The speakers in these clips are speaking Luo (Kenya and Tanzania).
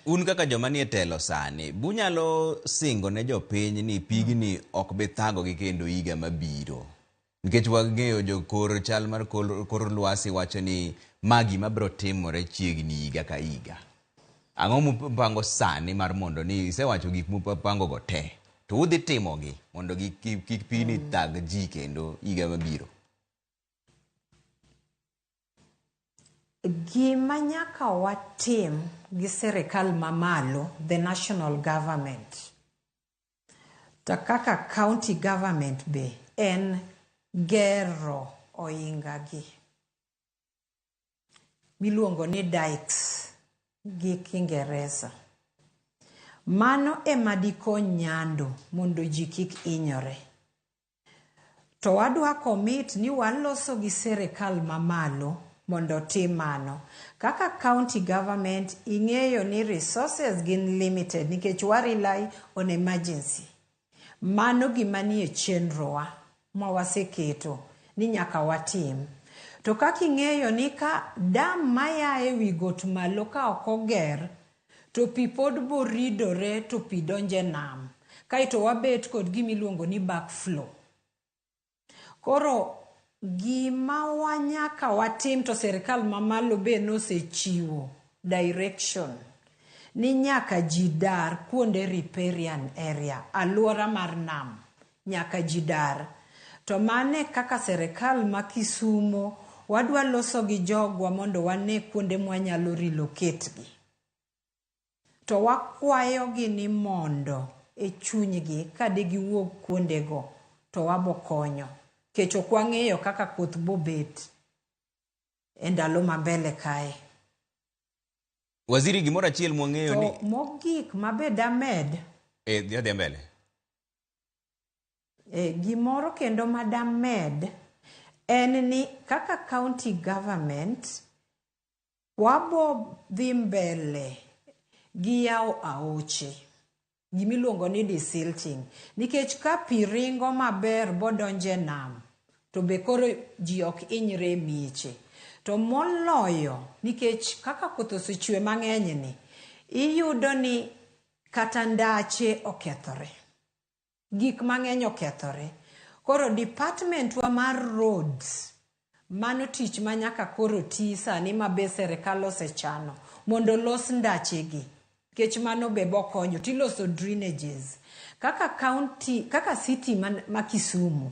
Un kaka joma nie telo sani, bunyalo singo ne jopiny ni pigni ok bi thagogi kendo higa mabiro? Nikech wang'eyo jokor chal mar kor lwasi wacho ni ma gima biro timore chiegni higa ka higa. Ang'o mupango sani mar mondo ni isewacho gik mupango go te to udhi timogi mondo kik pigni thag ji kendo higa mabiro? Gima nyaka watim gi sirikal mamalo, the national government, to kaka county government be en gero ohinga gi miluongo ni dikes gi Kingeresa. Mano ema dikony Nyando mondo ji kik hinyore. To wadwa commit ni waloso gi sirikal mamalo mondo otim mano. Kaka county government ing'eyo ni resources gin limited nikech wa rely on emergency. Mano gima nie chenrowa ma waseketo ni nyaka watim. To kaka ing'eyo ni ka dam maya e wi got malo ka ok oger to pi pod boridore to pi donjo e nam. Kaeto wabet kod gima iluongo ni backflow. Koro gima wanyaka watim to sirikal mamalo be nosechiwo direction ni nyaka ji dar kuonde riparian area, aluora mar nam, nyaka ji dar. To mane kaka sirikal ma Kisumo wadwa loso gi jogwa mondo wane kuonde mwanyalo relocate gi. To wakwayogi ni mondo e chunygi ka digiwuog kuondego to wabokonyo. Nikech ok wang'eyo kaka koth bobet e ndalo ma mbele kae. Waziri, gimoro achiel mwang'eyo ni To mogik mabe damed Eh, dhi adhiya mbele. Gimoro kendo madamed en ni kaka county government wabo dhi mbele gi yawo aoche gimiluongo ni desilting nikech ka pi ringo maber bodonje nam to be koro ji ok hinyre e mieche. To moloyo nikech kaka koth osechwe mang'eny ni iyudo ni kata ndache okethore. Gik mang'eny okethore. Koro department wa mar roads mano tich ma nyaka koro ti sani ma be serikal osechano mondo olos ndache gi. Nikech mano be bokonyo tiloso drainages. Kaka county, kaka city ma Kisumu,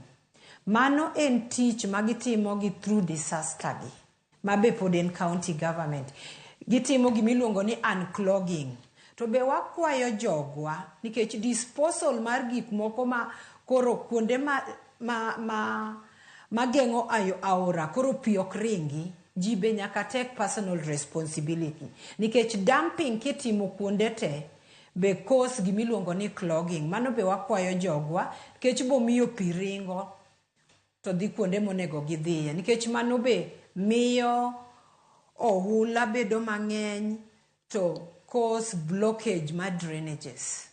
mano en tich ma gitimo gi through disaster gi. Ma be pod en county government. Gitimo gimiluongo ni unclogging. To be wakwayo jogwa nikech disposal mar gik moko ma koro kuonde ma geng'o aora koro pi ok ringi, ji be nyaka take personal responsibility. Nikech dumping kitimo kuonde te be cause gimiluongo ni clogging. Mano be wakwayo jogwa nikech bomiyo pi ringo to dhi kuonde monego gidhiye. Nikech mano be miyo ohula bedo mang'eny to cause blockage mar drainages.